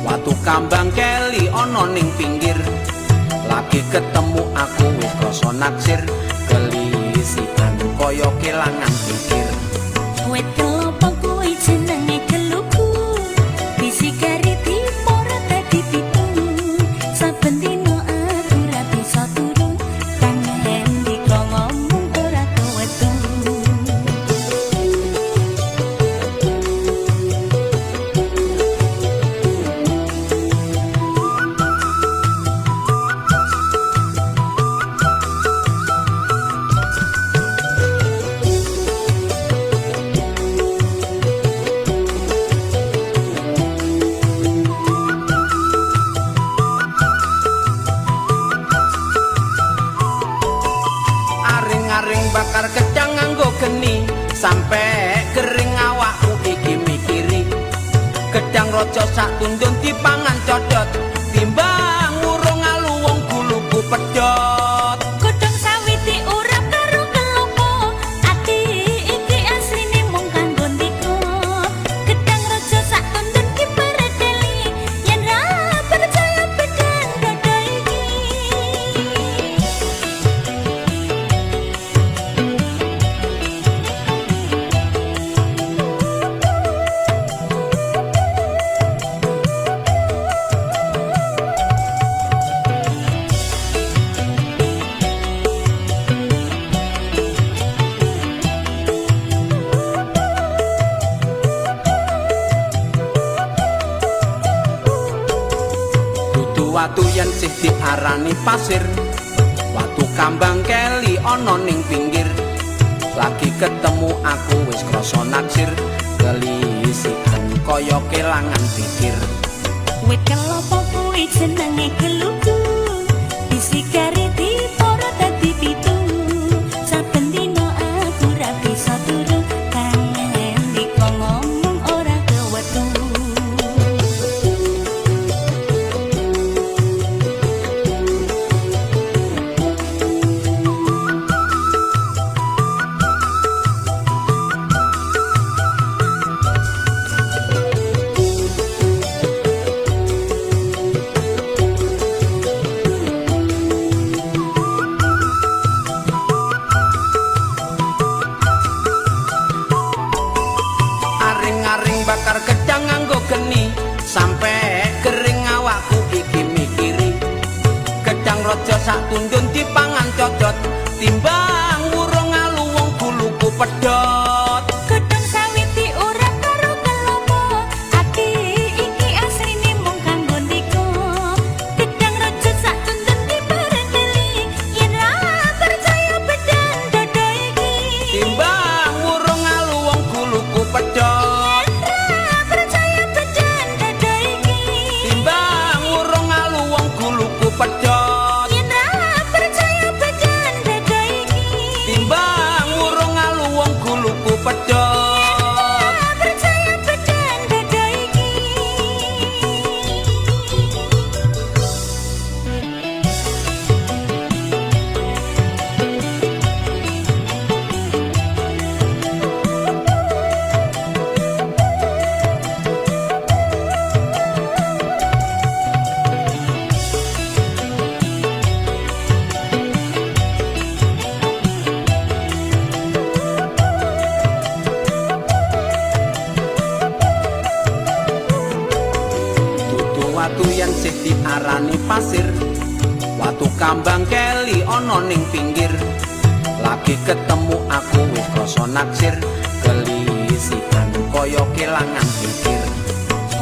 Watu kambang keli ana ning pinggir. Lagi ketemu aku wis krasa naksir, kelisikan kaya kelangan pikir. Wit kelopo kuwi jenenge keluku, bisi kari diporo dadi pitu. Saben dina aku ra bisa turu, kangen dika ngomong ora kewetu. Aring-aring bakar kecang nganggo geni, sampe kering awakku iki mikiri. Gedang raja sak tundun dipangan codot, timbang urung alu wong guluku pedhot. Godhong sawit diurap karo kelopo, ati iki asline mung kanggo ndika. Gedang raja sak tundun ki peredeli, yen ra percaya bedan dada iki. Dudu watu yen sih diarani pasir, watu kambang keli ana ning pinggir. Lagi ketemu aku wis krasa naksir, kelisikan kaya kelangan pikir. Wit kelopo kuwi jenenge keluku, bisi kari diporo dadi pitu. Saben dina aku ra bisa turu, kangen dika ngomong ora kewetu. Aring-aring bakar gedang nganggo geni, sampe kering awakku iki mikiri. Gedang raja sak tundun dipangan codot, timbang urung alu wong guluku pedhot. Godhong sawit diurap karo kelopo, ati iki asline mung kanggo ndika. Gedang raja sak tundun diperedeli, yen ra percaya bedan dada iki. Timbang urung alu wong guluku pedhot. Yen ra percaya bedan dada iki. Timbang urung alu wong guluku pedhot. Yen ra percaya bedan dada iki. Timbang urung alu wong guluku pedhot. Ra percaya bedan dada iki. Dudu watu yen sih diarani pasir, watu kambang keli ana ning pinggir. Lagi ketemu aku wis krasa naksir, kelisikan kaya kelangan pikir.